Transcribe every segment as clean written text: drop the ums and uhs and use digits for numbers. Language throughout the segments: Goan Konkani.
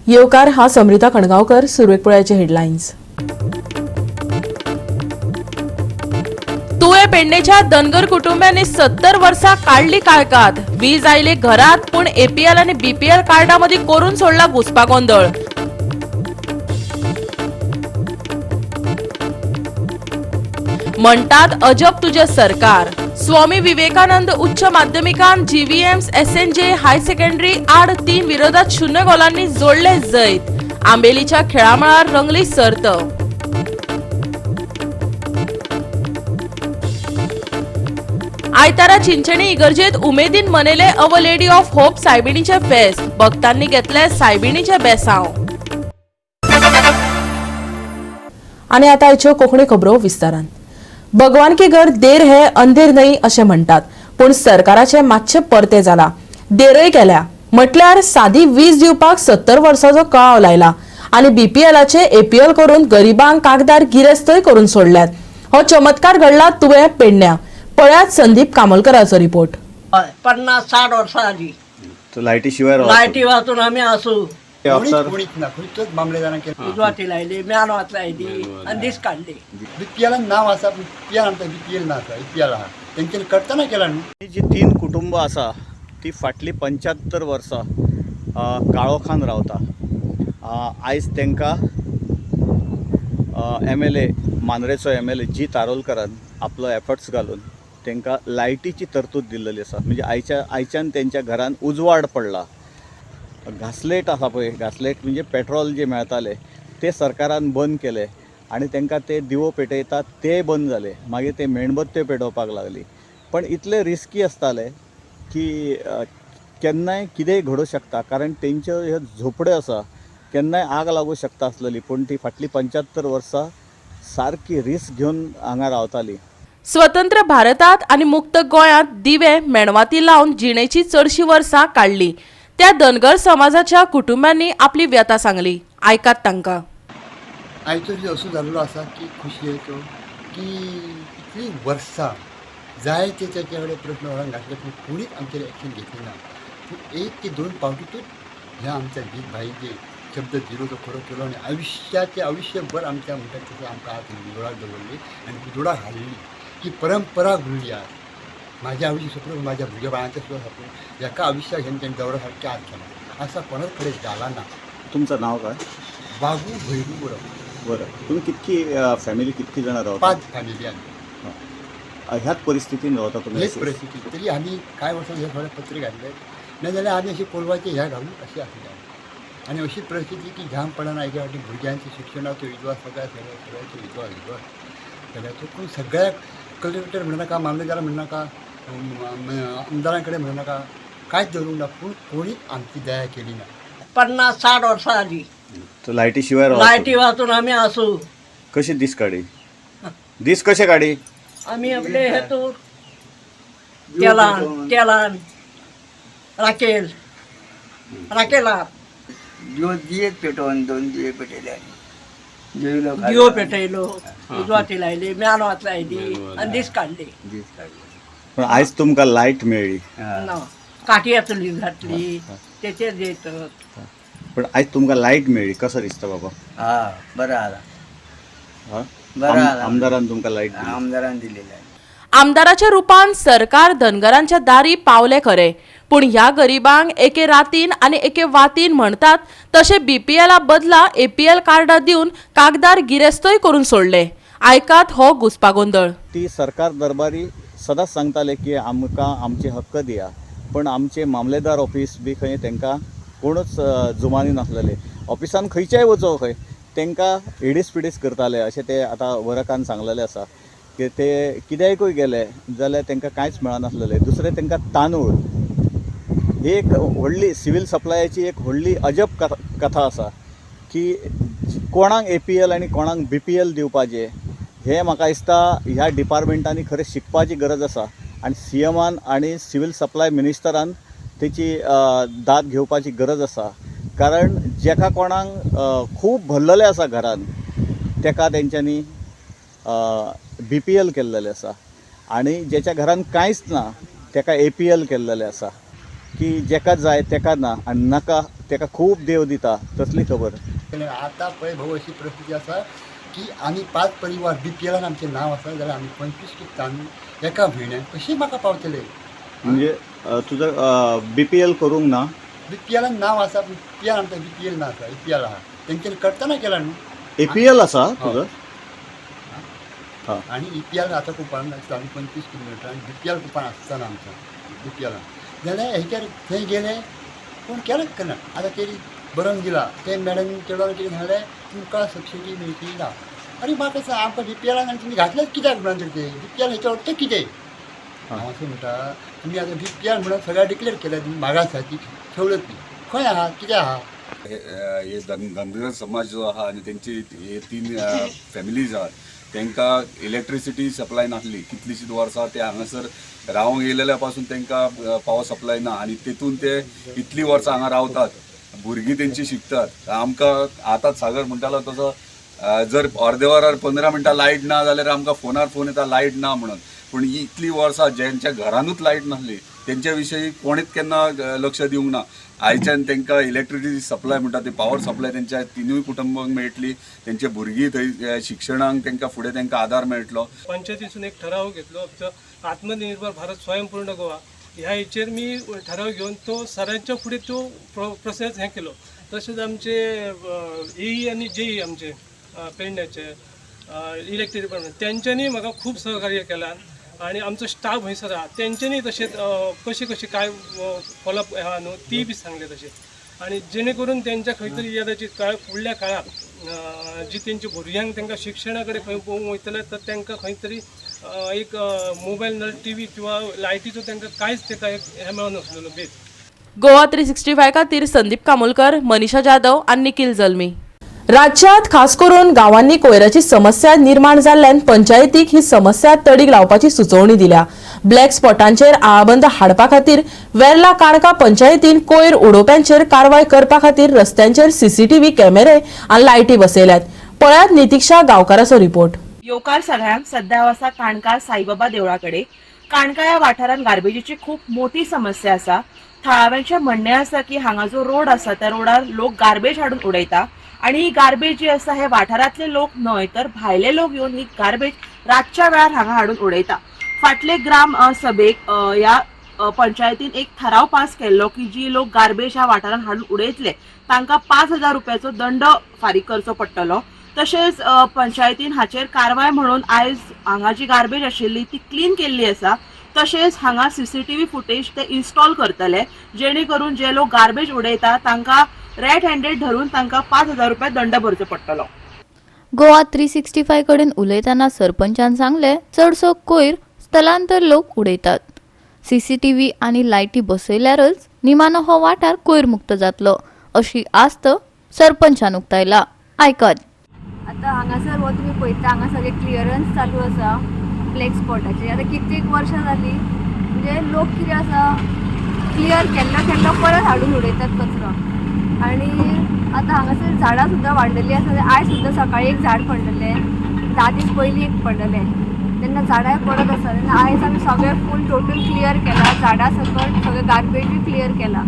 येवकार हा समृता कणगावकर. सुरवेक पळयाचे हेडलायन्स. तुवे पेडणेच्या धनगर कुटुंबियांनी 70 वर्सां काडली काळकात. वीज आयली घरात, पूण एपीएल आनी बीपीएल कार्डा मदीं करून सोडला घुस्पागोंदळ. म्हणटात अजब तुझे सरकार. स्वामी विवेकानंद उच्च माध्यमिकान जीव्हीएम्स एसएनजे हाय सेकंडरी आड 3 विरोधात 0 गोलांनी जोडले जैत. आंबेलीच्या खेळामळार रंगली सर्त. आयतारा चिंचणी इगर्जेत उमेदीन मनयले अवर लेडी ऑफ होप सायबिणीचे फेस्त. भक्तांनी घेतले सायबिणीचे बेसांव. आनी आतां आयच्यो कोंकणी खबरो विस्तारान. भगवान के घर देर है अंधेर नहीं अशें म्हणटात, पूण सरकाराचे मातशें परते जाला. देरय केल्या म्हटल्यार सादी वीज दिवपाक 70 वर्सांचो कळाव लायला आनी बीपीएलाचे एपीएल करून गरिबांक कागदार गिरेस्तय करून सोडल्यात. हो चमत्कार घडला तुवें पेडण्या. पळयात संदीप कामलकराचो रिपोर्ट. 50-60 वर्सां जाली लायटी शिवाय लायटी वाचून आमी आसू. कोणीच ना, खंयचोच मामलेदारान केलें. उजवाती लायली, म्यानवात लायली आनी दीस काडली. बीपीएलान नांव आसा, पूण बीपीएल आमकां बीपीएल ना आसा, एपीएल आहा. तेंच्यांनी करतना केला न्हू. ही जी 3 कुटुंबां आसा ती फाटलीं 75 वर्सां काळोखान रावता. आयज तांकां एमएलए मांद्रेचो एमएलए जी तारोलकरान आपलो एफर्ट्स घालून तांकां लायटीची तरतूद दिल्लेली आसा. म्हणजे आयच्यान तेंच्या घरान उजवाड पडला. घासलेट आसा पळय, घासलेट म्हणजे पेट्रोल जे मेळटाले ते सरकारान बंद केले आनी तांकां ते दिवो पेटयतात ते बंद जाले. मागीर ते मेणबत्त्यो पेटोवपाक लागली. पण इतले रिस्की आसताले की केन्नाय कितेंय घडूं शकता, कारण तेंच्यो ह्यो झोपड्यो आसा, केन्नाय आग लागूं शकता आसलेली. पूण ती फाटलीं 75 वर्सां सारकी रिस्क घेवन हांगा रावताली. स्वतंत्र भारतात आनी मुक्त गोंयांत दिवे मेणवाती लावन जिणेची चडशी वर्सां काडली. त्या धनगर समाजाच्या कुटुंबांनी आपली व्यथा सांगली. आयकात तांकां. आयचो दीस असो जाल्लो आसा की खुशयेचो की इतलीं वर्सां जायते तेचे कडेन प्रस्न व्हरोन घातले, पूण कोणीच आमचेर एक्शन घेतली ना. पूण 1 ते 2 फावटीतूच ह्या आमच्या जीत भाईचे शब्द दिलो तो खरो केलो आनी आयुश्याचे आयुश्यभर आमच्या म्हणटात तशें आमकां आज उजवाडाक दवरली आनी उजवाडाक हाडली. ही परंपरा उरली आज. माझ्या आयुश्य सोंपलो, माझ्या भुरग्या बाळांचें सुद्दां सोंपलो. एका आयुश्याक हें तेणें दवरा सारकें आज केलां आसा, कोणाच कडेन जाला ना. तुमचं नाव काय? वागू भैरू बरं. बरं, तुम्ही कितकी फॅमिली कितकी जाणां रावता? 5 फॅमिली आमी. ह्याच परिस्थितीन रावता तुमी? हेच परिस्थिती. तरी आमी कांय वर्सां हे थोडे पत्र घातले, ना जाल्यार आमी अशी कोलवाचे ह्या घालून अशी आसली आमी. आनी अशी परिस्थिती की घाम पडना. एके फावटी भुरग्यांच्या शिक्षणाचो विद्वास, सगळ्या सगळ्या सगळ्याचो विद्वास विद्वास सगळ्याचो. पूण सगळ्याक कलेक्टर म्हणनाका, मामलेदार म्हणनाका, आमदारां कडेन म्हणनाका, कांयच धरूंक ना. पूण कोणीच आमची दया केली ना. 50-60 वर्सां जाली लायटी शिवाय लायटी वाचून आमी आसू. कशी दीस काडी? दीस कशे काडी? आमी आपले हेतू तेलान तेलान राकेल राकेला दिवे पेटोवन 2 दिवे पेटयले, दिवो पेटयलो, उजवाती लायली, म्यानवात लायली आनी दीस काडली. दीस काडले. पण आयज तुमकां लायट मेळ्ळी ना, काटया चुली घातली तेचेर जेयतात. पण आयज तुमकां लायट मेळ्ळी, कसो दिसता बाबा? हा, बरं आला. बरं आला. आमदारान तुमकां लायट दिली. आमदारान दिलेलं आहे. आमदाराच्या रूपान सरकार धनगरांच्या दारी पावले खरे, पूण ह्या गरिबांक एके रातीन आनी एके वातीन म्हणटात तशें बीपीएला बदला एपीएल कार्डां दिवन कागदार गिरेस्तय करून सोडले. आयकात हो घुस्पागोंदळ. ती सरकार दरबारी सदांच सांगताले की आमकां आमचे हक्क दिया, पण आमचे मामलेदार ऑफिस बी खंय तांकां कोणूच जुमानी नासलेले. ऑफिसान खंयच्याय वचो खंय तांकां इडीस पिडीस करताले अशें ते आतां वरकान सांगलेलें आसा की ते कित्याकूय गेले जाल्यार तांकां कांयच मेळनासलेलें. दुसरें तांकां तांदूळ ही एक व्हडली सिवील सप्लायाची एक व्हडली अजब कथा आसा की कोणाक एपीएल आनी कोणाक बीपीएल दिवपाचें हें म्हाका दिसता ह्या डिपार्टमेंटांनी खरें शिकपाची गरज आसा आनी सीएमान आनी सिवील सप्लाय मिनिस्टरान तेची दाद घेवपाची गरज आसा. कारण जेका कोणाक खूब भरलेलें आसा घरान तेका तेंच्यांनी बीपीएल केल्लेलें आसा आनी जेच्या घरान कांयच ना तेका एपीएल केल्लेलें आसा. की की जेका जाय तेका ना आनी नाका तेका खूब देव दिता तसली खबर. आतां पळय भाऊ अशी परिस्थिती आसा की आमी 5 परिवार बी पी एलान आमचें नांव आसा जाल्यार आमी 25 कील तांदूळ एका म्हयन्याक कशें म्हाका पावतले? म्हणजे तुजो बी पी एल करूंक ना? बी पी एलान नांव आसा, पूण पी एल आमचें बी पी एल ना आसा, ए पी एल आहा. तेंच्यांनी करतना केला न्हू. ए पी एल आसा तुजो? आनी ई पी एल आतां कुपान आमी 25 कील मेळटा आनी बी पी एल कुपान आसतना आमचो बी पी एलान जाल्यार हेचेर थंय गेले पूण केलेंच करना. आतां तेणी बरोवन दिला ते मॅडम चेडवान कितें सांगलें तुमकां सबसिडी मेळची ना. आनी म्हाका सांग आमकां बी पी एलान आनी तुमी घातलेंच कित्याक म्हणून तर ते बी पी एल हेचो अर्थ कितें? हांव अशें म्हणटा तुमी आतां बी पी एल म्हणून सगळ्या डिक्लेर केल्या तुमी मागासाची सवलती खंय आहा कितें आहा? हे धनगर समाज जो आहा आनी तेंची हे 3 फॅमिलीज आहात तांकां इलेक्ट्रिसिटी सप्लाय नासली कितलींशींच वर्सां ते हांगासर रावंक येयलेल्या पासून तांकां पावर सप्लाय ना आनी तेतून ते इतलीं वर्सां हांगा रावतात, भुरगीं तेंची शिकतात. आमकां आतां सागर म्हणटालो तसो जर अर्दे वरार 15 मिनटां लायट ना जाल्यार आमकां फोनार फोन येता लायट ना म्हणून, पूण इतलीं वर्सां ज्यांच्या घरानूच लायट नासली तेंच्या विशयी कोणेच केन्ना लक्ष दिवंक ना. आयच्यान तांकां इलेक्ट्रिसिटी सप्लाय म्हणटा ती पावर सप्लाय तेंच्या 3 कुटुंबांक मेळटली, तेंचे भुरगीं थंय शिक्षणाक तांकां फुडें तांकां आदार मेळटलो. पंचायतीसून एक ठराव घेतलो आमचो आत्मनिर्भर भारत स्वयंपूर्ण गोवा ह्या हेचेर मी ठराव घेवन तो सरांच्या फुडें तो प्रोसेस हें केलो. तशेंच आमचे ए आनी जे आमचे पेडण्याचे इलेक्ट्रिक डिपार्टमेंट तेंच्यांनी म्हाका खूब सहकार्य केलां आनी आमचो स्टाफ हयसर आहा तेंच्यांनी तशेंच कशें कशें काय फॉलोअप आहा न्हू ती बी सांगलें तशें, आनी जेणे करून तेंच्या खंय तरी येदाची कांय फुडल्या काळाक जी तेंच्या भुरग्यांक तांकां शिक्षणा कडेन खंय पळोवंक वयतले तर तांकां खंय तरी एक मोबायल नाल्यार टी व्ही किंवा लायटीचो तांकां कांयच तेका एक हें मेळनासलेलो बेज. गोवा 365 खातीर संदीप कामोलकर, मनीषा जाधव आनी निखिल जल्मी. राज्यात खास करून गांवांनी कोयराची समस्या निर्माण जाल्ल्यान पंचायतीक ही समस्या तडीक लावपाची सुचोवणी दिल्या. ब्लॅक स्पॉटांचेर आळाबंद हाडपा खातीर वेर्ला काणका पंचायतीन कोयर उडोवप्यांचेर कारवाय करपा खातीर रस्त्यांचेर सीसीटीव्ही कॅमेरे आनी लायटी बसयल्यात. पळयात नितिक्षा गांवकाराचो रिपोर्ट. येवकार सगळ्यांक. सध्या हांव आसा काणका साईबाबा देवळा कडेन. काणका ह्या वाठारांत गार्बेजीची खूब मोठी समस्या आसा. थळाव्यांचें म्हणणें आसा की हांगा जो रोड आसा त्या रोडार लोक गार्बेज हाडून उडयता आनी ही गार्बेज जी आसा हे वाठारांतले लोक न्हय तर भायले लोक येवन ही गार्बेज रातच्या वेळार हांगा हाडून उडयता. फाटले ग्राम सभेक ह्या पंचायतीन एक ठराव पास केल्लो की जी लोक गार्बेज ह्या वाठारांत हाडून उडयतले तांकां 5,000 रुपयाचो दंड फारीक करचो पडटलो. तशेंच पंचायतीन हाचेर कारवाय म्हणून आयज हांगा जी गार्बेज आशिल्ली ती क्लीन केल्ली आसा. तशेंच हांगा सीसीटीव्ही फुटेज ते इन्स्टॉल करतले जेणे करून जे लोक गार्बेज उडयता तांकां रेड हँडेड धरून तांकां 5,000 रुपया दंड भरचो पडटलो. गोवा 365 कडेन उलयतना सरपंचान सांगले चडसो कोयर स्थलांतर लोक उडयतात. सीसीटीव्ही आनी लायटी बसयल्यारच निमानो हो वाठार कोयर मुक्त जातलो अशी आस्त सरपंचान उक्तायला. आयकात. आतां हांगासर हो तुमी पळयता हांगा सगळें क्लियरन्स चालू आसा ब्लॅक स्पॉटाचेर. आतां कित्येक वर्सां जालीं म्हणजे लोक कितें आसा क्लियर केल्लो केल्लो परत हाडून उडयतात कचरो. आनी आतां हांगासर झाडां सुद्दां वाडलेलीं आसा. आयज सुद्दां सकाळी एक झाड पडलेलें, 10 दीस पयलीं एक पडलेलें. तेन्ना झाडांय पडत आसा. तेन्ना आयज आमी सगळें फूल टोटल क्लियर केलां, झाडां सकट सगळें गार्बेजूय क्लियर केलां.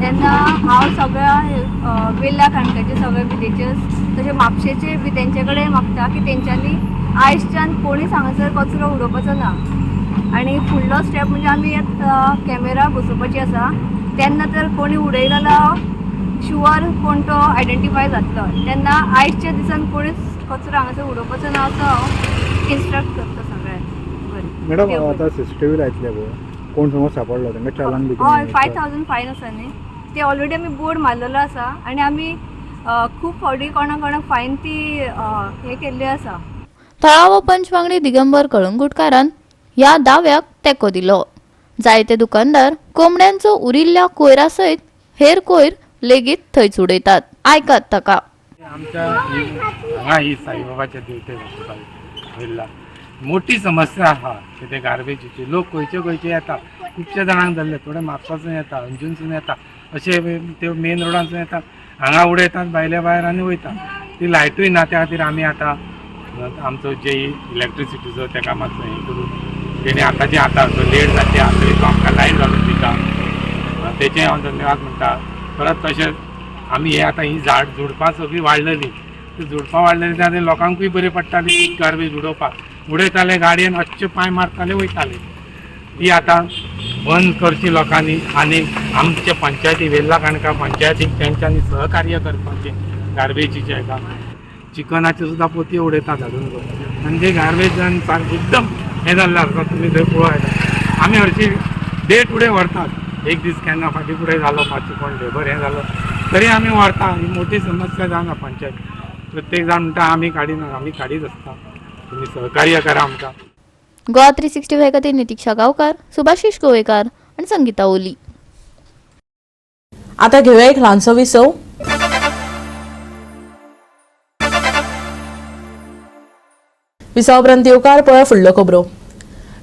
तेन्ना हांव सगळ्या वेर्ला काणकाचे सगळे विलेजर्स तशें म्हापशेचे बी तेंचे कडेन मागता की तेंच्यांनी आयजच्यान कोणीच हांगासर कचरो उडोवपाचो ना. आनी फुडलो स्टेप म्हणजे आमी कॅमेरा बसोवपाची आसा. तेन्ना तर कोणी उडयलो जाल्यार शुअर कोण तो आयडेंटिफाय जातलो. तेन्ना आयजच्या दिसान कोणीच कचरो हांगासर उडोवपाचो ना असो हांव इन्स्ट्रक्ट करता सगळ्यांक. बरें मॅडम, आतां सीसीटीव्ही लायतले पळय, कोण समज सापडलो तांकां चालान बी? हय, 5,000 फायन आसा न्ही ते ऑलरेडी आमी बोर्ड मारलेलो आसा आनी आमी खूब फावटी कोणा कोणाक फायन ती हे केल्ली आसा. थळावो पंच वांगडी दिगंबर कळंगुटकारान ह्या दाव्याक तेंको दिलो. जायते दुकानदार कोंबड्यांचो उरिल्ल्या कोयरा सयत हेर कोयर लेगीत थंयच उडयतात. आयकात ताका. आमच्या हांगा ही साईबाबाच्या देवते वेर्ला मोठी समस्या आहा ते गार्बेजीची. लोक खंयचे खंयचे येता, खुबशे जाणांक जाल्ले, थोडे म्हापसासून येता, अंजूनसून येता, अशे ते मेन रोडांसून येता, हांगा उडयतात भायल्या भायर आनी वयता. ती लायटूय ना, त्या खातीर आमी आतां आमचो जे इलेक्ट्रिसिटीचो तेका मातसो हें करून तेणी आतांचे आतां लेट जाता आतां तो आमकां लायट घालून दिता. तेचें हांव धन्यवाद म्हणटा. परत तशेंच आमी हे आतां ही झाड झुडपां सगळीं वाडलेलीं, ती झुडपां वाडलेलीं त्या लोकांकूय बरी पडटाली ती गार्बेज उडोवपाक, उडयताले गाडयेन अच्छे पांय मारताले वयताले. ती आतां बंद करची लोकांनी आनी आमचे पंचायती वेल्ला काणका पंचायतीक तेंच्यांनी सहकार्य करपाचें गार्बेजीचे हेका. चिकनाच्यो सुद्दां पोतयो उडयतात हाडून लोक, म्हणजे गार्बेज सारकें एकदम हें जाल्लें आसता. तुमी थंय पळोवं येता. आमी हरशीं डे टू डे व्हरतात, एक दीस केन्ना फाटीं फुडें जालो मातशें कोण लेबर हें जालो तरी आमी व्हरता. ही मोठी समस्या जावना पंचायत. प्रत्येक जाण म्हणटा आमी काडिना, आमी काडीत आसता. तुमी सहकार्य करा आमकां. गोवा 365 खातीर नितिक्षा गांवकार, सुभाषिश गोवेकार आनी संगीता ओली. आता घेऊया एक ल्हानसो विसव. विसवा उपरांत येवकार पळय फुडल्यो खबरो.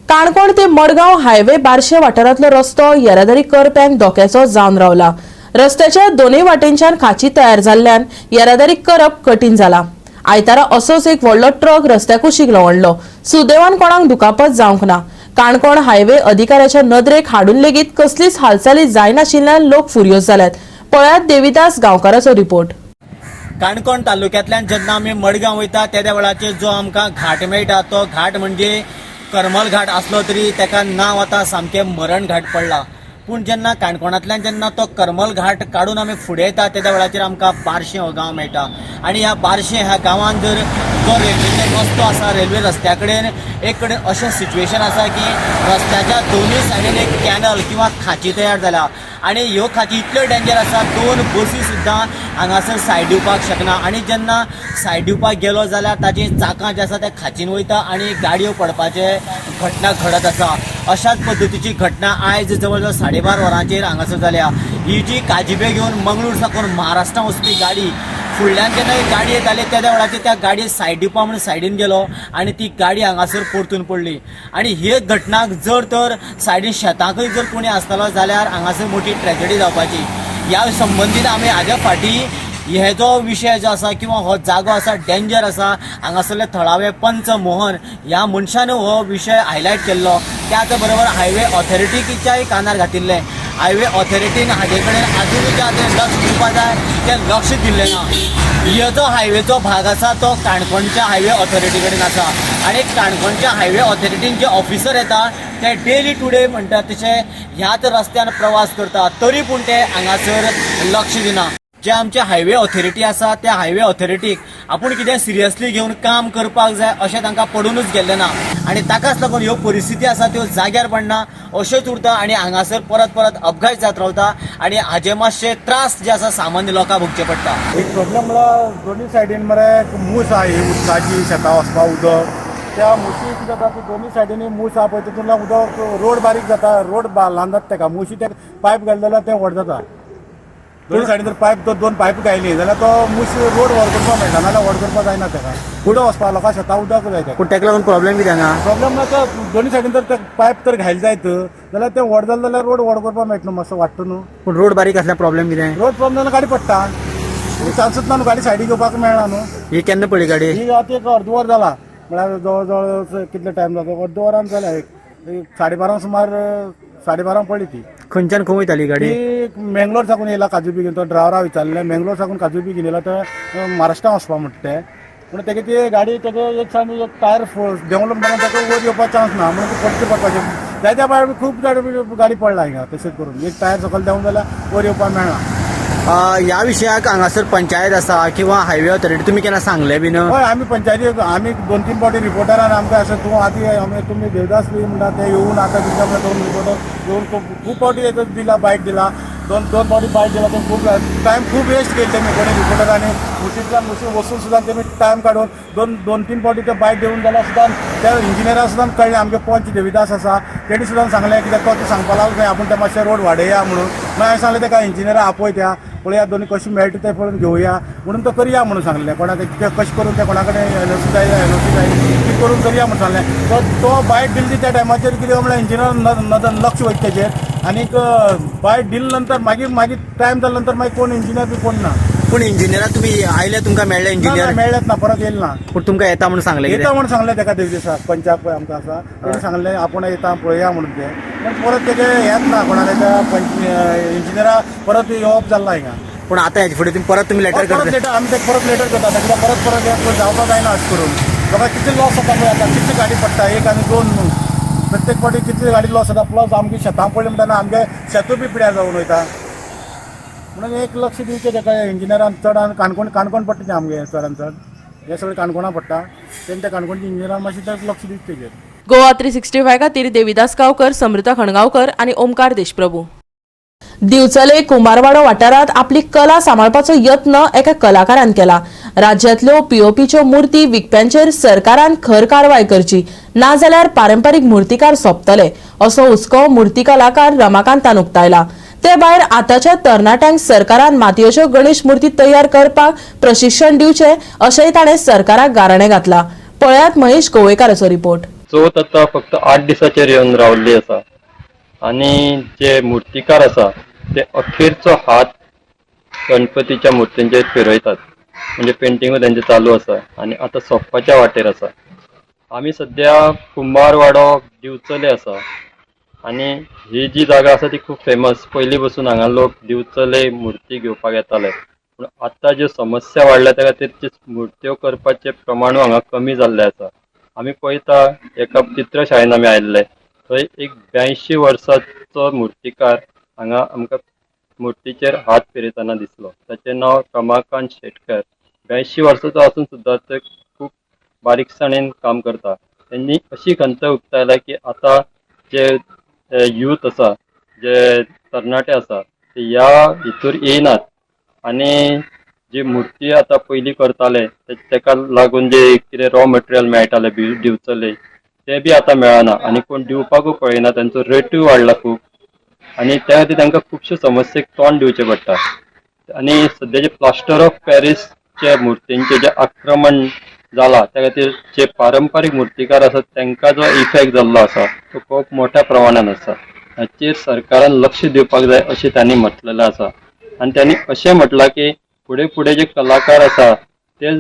काणकोण ते मडगांव हायवे बारशे वाठारांतलो रस्तो येरादारी करप्यांक धोक्याचो जावन रावला. रस्त्याच्या दोनूय वाटेंच्यान खाची तयार जाल्ल्यान येरादारी करप कठीण जाला. आयतारा असोच एक व्हडलो ट्रक रस्त्या कुशीक लवणलो. सुदैवान कोणाक दुखापत जावंक ना. काणकोण हायवे अधिकाऱ्याच्या नदरेक हाडून लेगीत कसलीच हालचाली जायनाशिल्ल्यान लोक फुर्योज जाल्यात. पळयात देविदास गांवकाराचो रिपोर्ट. काणकोण तालुक्यांतल्यान जेन्ना आमी मडगांव वयता तेद्या वेळाचेर जो आमकां घाट मेळटा तो घाट म्हणजे करमल घाट आसलो तरी ताका नांव आतां सामकें मरण घाट पडला. पूण जेन्ना काणकोणांतल्यान जेन्ना तो करमल घाट काडून आमी फुडें येता तेद्या वेळाचेर आमकां बारशें हो गांव मेळटा आनी ह्या बारशें ह्या गांवांत जर जो रेल्वेचो रस्तो आसा, रेल्वे रस्त्या कडेन एक कडेन अशें सिच्युएशन आसा की रस्त्याच्या दोनूय सायडीन एक कॅनल किंवा खाची तयार जाल्या आनी ह्यो खाची इतल्यो डेंजर आसा दोन बसी सुद्दां हांगासर सायड दिवपाक शकना आनी जेन्ना सायड दिवपाक गेलो जाल्यार ताची चाकां जी आसा त्या खाचीन वयता आनी गाडयो पडपाचे घटना घडत आसा. अशाच पद्दतीची घटना आयज जवळ जवळ 12:30 वरांचेर हांगासर जाल्या. ही जी काजिबे घेवन मंगळूर साकून महाराष्ट्रान वचपी गाडी फुडल्यान जेन्ना एक गाडी येताली तेद्या वेळाचेर त्या गाडयेक सायड दिवपा म्हणून सायडीन गेलो आनी ती गाडी हांगासर परतून पडली. आनी हे घटनाक जर तर सायडीन शेतांकूय जर कोणी आसतलो जाल्यार हांगासर मोठी ट्रेजडी जावपाची. ह्या संबंदीत आमी हाज्या फाटीं हे जो विशय जो आसा किंवा हो जागो आसा डेंजर आसा, हांगासरले थळावे पंच मोहन ह्या मनशान हो विशय हायलायट केल्लो. त्याच बरोबर हायवे ऑथॉरिटीच्याय कानार घातिल्लें. हायवे ऑथॉरिटीन हाजे कडेन आजुनूय जें लक्ष दिवपा जाय तें लक्ष दिल्लें ना. हे जो हायवेचो भाग आसा तो काणकोणच्या हायवे ऑथॉरिटी कडेन आसा आनी काणकोणच्या हायवे ऑथॉरिटीन जे ऑफिसर येता ते डेली टू डे म्हणटा तशे ह्याच रस्त्यान प्रवास करता तरी पूण ते हांगासर लक्ष दिना. जे आमचे हायवे ऑथॉरिटी आसा त्या हायवे ऑथॉरिटीक आपूण कितें सिरियसली घेवन काम करपाक जाय अशें तांकां पडुनूच गेल्लें ना आनी ताकाच लागून ह्यो परिस्थिती आसा त्यो जाग्यार पडना अश्योच उरता आनी हांगासर परत परत अपघात जात रावता आनी हाजे मातशे त्रास जे आसा सामान्य लोकांक भोगचे पडटा. एक प्रॉब्लम म्हळ्यार दोनूय सायडीन मरे मूस आहा, ही उदकाची शेतां वचपाक उदक त्या मुशी कितें जाता ती दोनूय सायडीनी मूस आहा पळय तितूंतल्यान उदक रोड बारीक जाता, रोड ल्हान जाता तेका मुशी ते पायप घातले जाल्यार तें व्हड जाता. दोन सायडीन जर पायप दोन पायप घायली जाल्यार तो मूस रोड व्हड करपाक मेळटा, नाजाल्यार व्हड करपाक जायना तेका. फुडें वचपाक लोकां शेतां उदक जाय तेका. पूण तेका लागून प्रॉब्लेम कितें हांगा? प्रॉब्लेम ना तो दोनूय सायडीन जर ते पायप तर घायले जायत जाल्यार तें व्हड जालें जाल्यार रोड व्हड करपाक मेळटा न्हू, मातसो वाडटा न्हू. पूण रोड बारीक आसल्यार प्रॉब्लेम कितें? रोड प्रॉब्लेम जाल्यार गाडी पडटा, चान्सूच ना न्हू, गाडी सायडीक घेवपाक मेळना न्हू. ही केन्ना पडली गाडी? ही आतां एक अर्द वर जाला, म्हळ्यार जवळ जवळ कितले टायम जाता, अर्द वरान जाल्या, एक 12:30 सुमार 12:30 पडली ती. खंयच्यान खंय वयताली गाडी? ती मेंगलोर साकून येयला काजू बी घेवन, तो ड्रायव्हरा विचारलें मेंगलोर साकून काजू बी घेवन येयला तो महाराष्ट्रान वचपा म्हणटा ते. पूण तेगे ती गाडी तेगे एक सायडीन एक टायर देंवलो म्हणटना ताका वयर येवपाक चान्स ना म्हणून ती पडटी पडपाची जायत्या भायर खूब गाडी पडला हिंगा तशेंच करून एक टायर सकयल देंवून जाल्यार वयर येवपाक मेळना. ह्या विशयाक हांगासर पंचायत आसा किंवा हायवे ऑथॉरिटी तुमी केन्ना सांगलें बीन? हय, आमी पंचायती आमी 2-3 फावटी रिपोर्टरान आमकां अशें तूं आदी आमी तुमी देवदास बी म्हणटा ते येवन आतां तुमच्या दोन रिपोर्टर येवन खूब फावटी दिला बायक दिला, दोन फावटी बायक दिला, खूब टायम खूब वेस्ट केली तेमी कोणी रिपोर्टरांनी मुशींतल्यान मुशी वचून सुद्दां तेमी टायम काडून 2-3 फावटी ते बायक दिवन जाल्यार सुद्दां त्या इंजिनियराक सुद्दां कळ्ळें. आमगे पंच देविदास आसा तेणी सुद्दां सांगलें कित्याक तो सांगपा लागलो खंय आपूण ते मातशें रोड वाडया म्हणून. मागीर हांवें सांगलें तेका इंजिनियराक आपय त्या पळया दोनी कशें मेळटा तें पळोवन घेवया म्हणून तो करया म्हणून सांगलें. कोणाक तें कशें करून तें कोणा कडेन एनओसी जाय एनओसी जाय ती करून करया म्हणून सांगलें. तो बायट दिली त्या टायमाचेर कितें म्हळ्यार इंजिनियर नदर लक्ष वयता तेजेर आनीक बायट दिले नंतर मागीर मागीर टायम जाले नंतर मागीर कोण इंजिनियर बी कोण ना. पूण इंजिनियराक तुमी आयले, तुमकां मेळ्ळे इंजिनियर? मेळ्ळेच ना, परत येयल ना. पूण तुमकां येता म्हणून सांगलें? येता म्हणून सांगलें तेका ते दिसा, पंचाक पळय आमकां आसा तेणी सांगलें आपूण येता पळया म्हणून ते, पूण परत तेजे हेंच ना कोणाले त्या पंच इंजिनियरा परत येवप जालें ना हिंगा. पूण आतां हेजे फुडें तुमी परत तुमी लेटर करता? आमी ते परत लेटर करता, कित्याक परत परत जावपाक जायना अशें करून. लोकांक कितले लॉस जाता पळय आतां, कितली गाडी पडटा, एक आनी दोन न्हू, प्रत्येक फावटी कितली गाडी लॉस जाता. प्लस आमगे शेतां पडली म्हणटना आमगे शेतूय बी पिड्यार जावन वयता. म्हणून एक लक्ष दिवचें तेका इंजिनियरान चडान. काणकोण काणकोण पडटा तें आमगे चडान चड, हें सगळें काणकोणा पडटा, तेणें त्या काणकोणच्या इंजिनियरान मातशें तें लक्ष दिवचें तेजेर. गोवा 365 खातीर देविदास गांवकर, समृता खणगांवकर आनी ओमकार देशप्रभू. दिवचले कुंभारवाडो वाठारांत आपली कला सांबाळपाचो यत्न एका कलाकारान केला. राज्यांतल्यो पीओपीच्यो मूर्ती विकप्यांचेर सरकारान खर कारवाय करची, नाजाल्यार पारंपरीक मूर्तिकार सोंपतले असो हुस्को मूर्ती कलाकार रमाकांतान उक्तायला. ते भायर आतांच्या तरणाट्यांक सरकारान मातयेच्यो गणेश मूर्ती तयार करपाक प्रशिक्षण दिवचें अशेंय ताणें सरकाराक गाराणें घातलां. पळयात महेश गोवेकाराचो रिपोर्ट. चवथ आतां फक्त 8 दिसाचेर येवन रावल्ली आसा आनी जे मुर्तीकार आसा ते अखेरचो हात गणपतीच्या मुर्तींचेर फिरयतात, म्हणजे पेंटिंगूय तेंचें चालू आसा आनी आतां सोंपपाच्या वाटेर आसा. आमी सद्या कुंभारवाडो दिवचले आसा आनी ही जी जागा आसा ती खूब फेमस. पयलीं पसून हांगा लोक दिवचले मुर्ती घेवपाक येताले, पूण आतां ज्यो समस्या वाडल्या त्या खातीर ती मुर्त्यो करपाचें प्रमाणूय हांगा कमी जाल्लें आसा. आमी पळयता एका चित्रशाळेन आमी आयिल्ले, थंय एक 82 वर्सांचो मुर्तीकार हांगा आमकां मुर्तीचेर हात फिरयतना दिसलो. ताचें नांव रमाकांत शेटकर. 82 वर्सांचो आसून सुद्दां ते खूब बारीकसाणेन काम करता. तेंणी अशी खंत उक्तायल्या की आतां जे यूथ आसा, जे तरणाटे आसा, ते ह्या हितूर येयनात आनी जी मुर्ती आतां पयलीं करताले तेका लागून जे कितें रॉ मटेरियल मेळटालें दिवचले तें बी आतां मेळना आनी कोण दिवपाकूय पळयना. तेंचो रेटूय वाडला खूब आनी त्या खातीर तांकां खुबश्यो समस्येक तोंड दिवचें पडटा. आनी सद्याचे प्लास्टर ऑफ पॅरिसच्या मुर्तींचें जें आक्रमण जाला त्या खातीर जे पारंपारीक मुर्तीकार आसात तांकां जो इफेक्ट जाल्लो आसा तो खूब मोठ्या प्रमाणान आसा. हाचेर सरकारान लक्ष दिवपाक जाय अशें तांणी म्हटलेलें आसा. आनी तांणी अशें म्हटलां की फुडें फुडें जे कलाकार आसा ते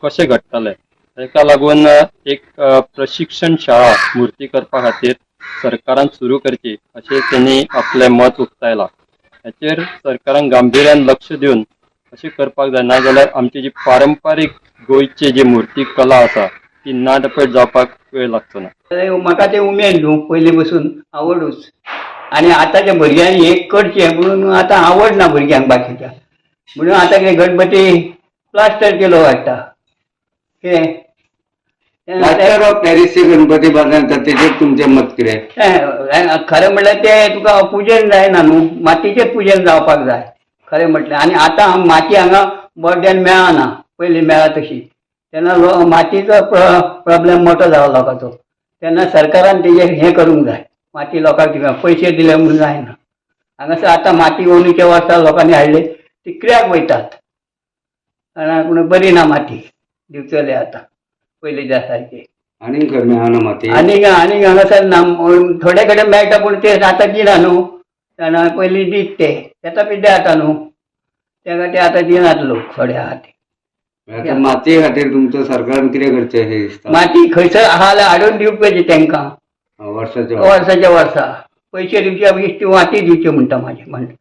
कशे घडटले ताका लागून एक प्रशिक्षण शाळा मुर्ती करपा खातीर सरकारान सुरू करची अशें तेणी आपलें मत उक्तायलां. हाचेर सरकारान गांभिर्यान लक्ष दिवन अशें करपाक जाय, नाजाल्यार आमची जी पारंपारीक गोंयची जी मुर्ती कला आसा ती नाडपेट जावपाक वेळ लागचो ना. म्हाका तें उमेद न्हू पयलीं पसून आवडूच, आनी आतांच्या भुरग्यांनी हें करचें म्हणून आतां आवड ना भुरग्यांक बाकीच्या, म्हणून आतां कितें गणपती प्लास्टर केलो हाडटा कितें प्लास्टर ऑफ पॅरिसचे गणपती बांदतात तेजेर तुमचें मत कितें? खरें म्हणल्यार तें तुका पुजन जायना न्हू, मातयेचें पुजन जावपाक जाय खरें म्हटल्यार. आनी आतां माती हांगा बोड्ड्यान मेळना पयलीं मेळा तशी, तेन्ना मातयेचो प्रॉब्लेम मोठो जाला लोकांचो. तेन्ना सरकारान तेजेर हें करूंक जाय, माती लोकांक दिवंक, पयशे दिले म्हणून जायना. हांगासर आतां माती अंदूच्या वर्सा लोकांनी हाडली ती कित्याक वयतात, पूण बरी ना माती दिवचले आतां पयलींच्या सारकी. आनीक खंय मेळना माती? आनीक आनीक हांगासर ना, थोडे कडेन मेळटा पूण ते आतां दिना न्हू, जाणा पयलीं दीत ते तेता पिड्ड्यार जाता न्हू, तेका ते आतां दिनात लोक थोडे आहा ते. आतां मातये खातीर तुमच्या सरकारान कितें करचें अशें दिसता? माती खंयसर आहा जाल्यार हाडून दिवपाची तेंकां वर्साच्या वर्साच्या वर्सा पयशे दिवचे बेश्टी माती दिवची म्हणटा म्हाजें म्हणटा.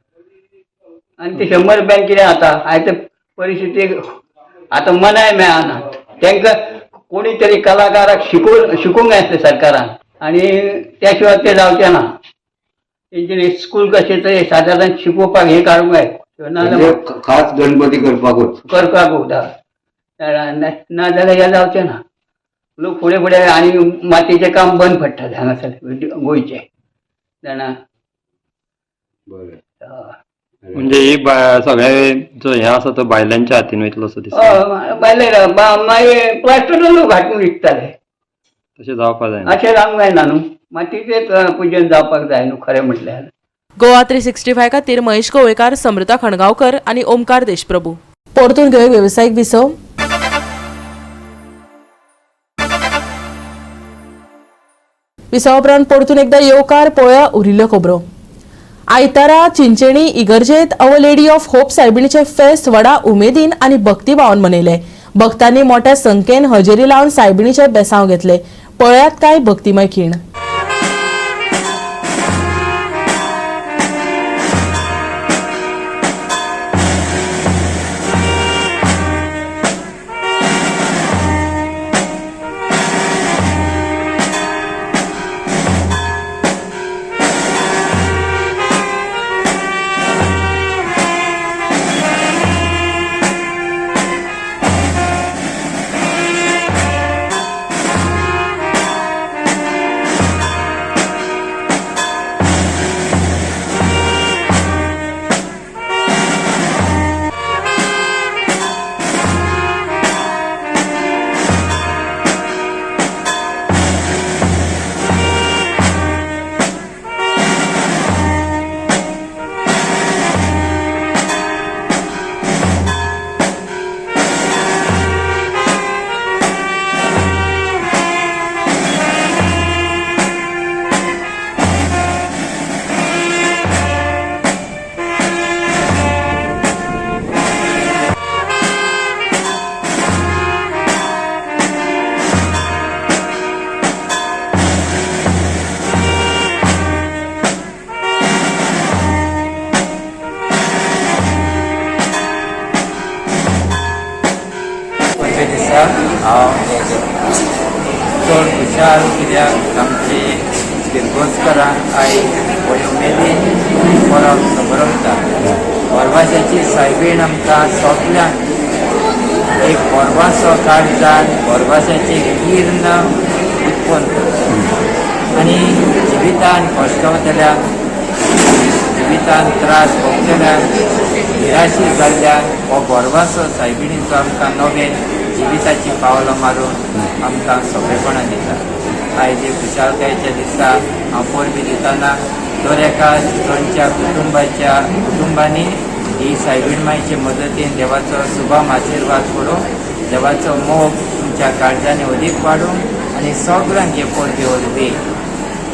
आनी ते 100 रुपयान कितें जाता आयज परिस्थिती आतां मनाय मेळनात तेंकां. कोणी तरी कलाकाराक शिकूंक जाय आसलें सरकारान, आनी त्या शिवाय तें जावचें ना. तेंचे स्कूल कशें तरी सादारण शिकोवपाक हें काडूंक जाय, म्हणजे खास गणपती करपाकूच करपाक ना जाल्यार हें जावचें ना. लोक फुडें फुडें आनी मातयेचें काम बंद पडटलें हांगासर गोंयचें, जाणा. बरें. म्हणजे ही सगळे जो हें आसा तो बायलांच्या हातीन वयतलो असो दिसता. बायले मागीर प्लास्टर लोक हाडून विकताले. तशें जावपाक जायना. अशें जावंक जायना न्हू, मातयेचेंच पुजन जावपाक जाय न्हू खरें म्हटल्यार. गोवा 365 खातीर महेश गोवेकार, समृता खणगांवकर आनी ओमकार देशप्रभू. परतून घेवया वेवसायीक विसव. विसवा उपरांत परतून एकदा येवकार. पळोवया उरिल्ल्यो खबरो. आयतारा चिंचेणी इगर्जेत our lady of hope सायबिणीचे फेस्त व्हडा उमेदीन आनी भक्तिभावान मनयले. भक्तांनी मोठ्या संख्येन हजेरी लावन सायबिणीचे बेसांव घेतले. पळयात काय भक्तिमय खीण. हांव चड खुशाल कित्याक आमची किर्गोजकरांक आयज व्हडे उमेदीन परब समरमता. बोरवासाची सायबीण आमकां सगल्यांक एक बोरवासो काळजान बोरवासाची किर्ण उत्पन्न करता आनी जिवितान कश्टवतल्यांक, जिवितान त्रास भोगतल्यांक, निराशी जाल्ल्यांक हो बोरवासो सायबिणीचो आमकां नवें जिविताची पावलां मारून आमकां सोंपेपणां दिता. आयज खुशालकायेच्या दिसा हांव परबीं दितना दर एका चिंचोणच्या कुटुंबाच्या कुटुंबांनी ही सायबीण मायचे मदतीन देवाचो शुभम आशिर्वाद पडूं, देवाचो मोग तुमच्या काळजांनी अदीक वाडूं आनी सगळ्यांक हे परबी वरवीं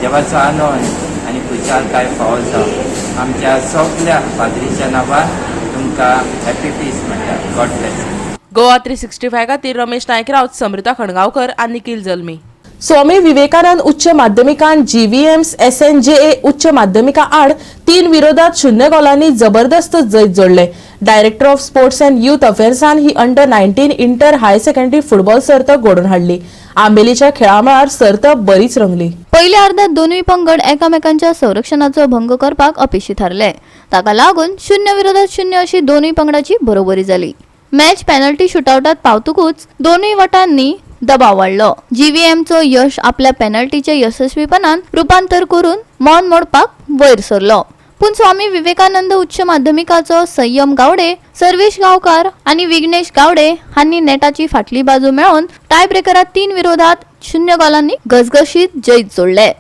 देवाचो आनंद आनी खुशालकाय फावो जावं. आमच्या सगल्या पाद्रीच्या नांवान तुमकां हॅपी पीस म्हणटा. God bless. Goa 365 खातीर रमेश नायक राऊत, समृता खणगांवकर आनी निखिल जल्मी. स्वामी विवेकानंद उच्च माध्यमिकान GVMS SNJA उच्च माध्यमिका आड 3-0 गोलांनी जबरदस्त जैत जोडले. Director of sports and youth अफेअर्सान he under 19 inter high secondary football सर्त घडोवन हाडली. आंबेलीच्या खेळामळार सर्त बरीच रंगली. पयल्या अर्ध्यात दोनूय पंगड एकामेकांच्या संरक्षणाचो भंग करपाक अपेशी थारले. ताका लागून 0-0 अशी दोनूय पंगडाची बरोबरी जाली. मॅच पेनल्टी शुटआवटात पावतकूच दोनूय वटांनी दबाव वाडलो. जीव्हीएमचो यश आपल्या पेनल्टीचे यशस्वीपणान रुपांतर करून मौन मोडपाक वयर सरलो. पूण स्वामी विवेकानंद उच्च माध्यमिकाचो संयम गावडे, सर्वेश गांवकार आनी विघ्नेश गावडे हांणी नेटाची फाटली बाजू मेळोवन टाय ब्रेकरात 3-0 गोलांनी घसघशीत जैत जोडले.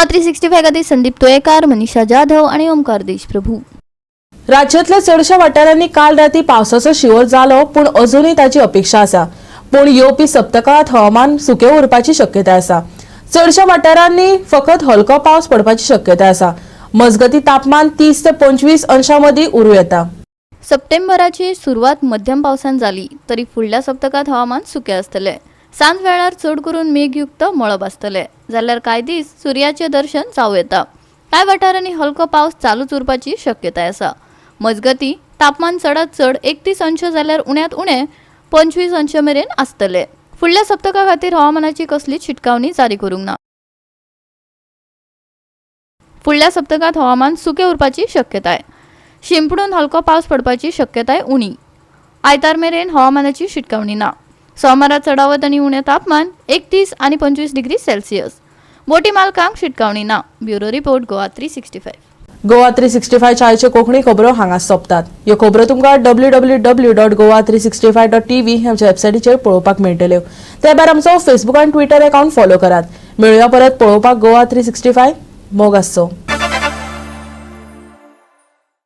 गोवा 365 खातीर संदीप तुयेकार, मनीषा जाधव आनी ओमकार देशप्रभू. राज्यांतल्या चडशा वाठारांनी काल राती पावसाचो शिंवर जालो, पूण अजूनय ताची अपेक्षा आसा. पूण येवपी सप्तकांत हवामान सुकें उरपाची शक्यताय आसा. चडशा वाठारांनी फकत हलको पावस पडपाची शक्यताय आसा. मजगती तापमान 30 ते 25 अंशां मदीं उरूं येता. सप्टेंबराची सुरवात मध्यम पावसान जाली तरी फुडल्या सप्तकांत हवामान सुकें आसतलें. सांज वेळार चड करून मेघयुक्त मळब आसतलें, जाल्यार कांय दीस सुर्याचें दर्शन जावं येता. कांय वाठारांनी हलको पावस चालूच उरपाची शक्यताय आसा. मजगती तापमान चडात चड 31 अंश जाल्यार उण्यांत उणें 25 अंश मेरेन आसतलें. फुडल्या सप्तका खातीर हवामानाची कसलीच शिटकावणी जारी करूंक ना. फुडल्या सप्तकांत हवामान सुकें उरपाची शक्यताय. शिंपडून हलको पावस पडपाची शक्यताय उणी. आयतार मेरेन हवामानाची शिटकावणी ना. सोमारा चडावत आनी उणें तापमान 31 आनी 25 डिग्री सेल्सियस. बोटी मालकांक शिटकावणी ना. Bureau report, Goa 365. Goa 365 आयच्यो कोंकणी खबरो हांगा सोंपतात. ह्यो खबरो तुमकां www.goa365.tv ह्या वेबसायटीचेर पळोवपाक मेळटल्यो. ते भायर आमचो फेसबूक आनी ट्विटर अकाउंट फॉलो करात. मेळुया परत पळोवपाक गोवा 365. मोग आसचो.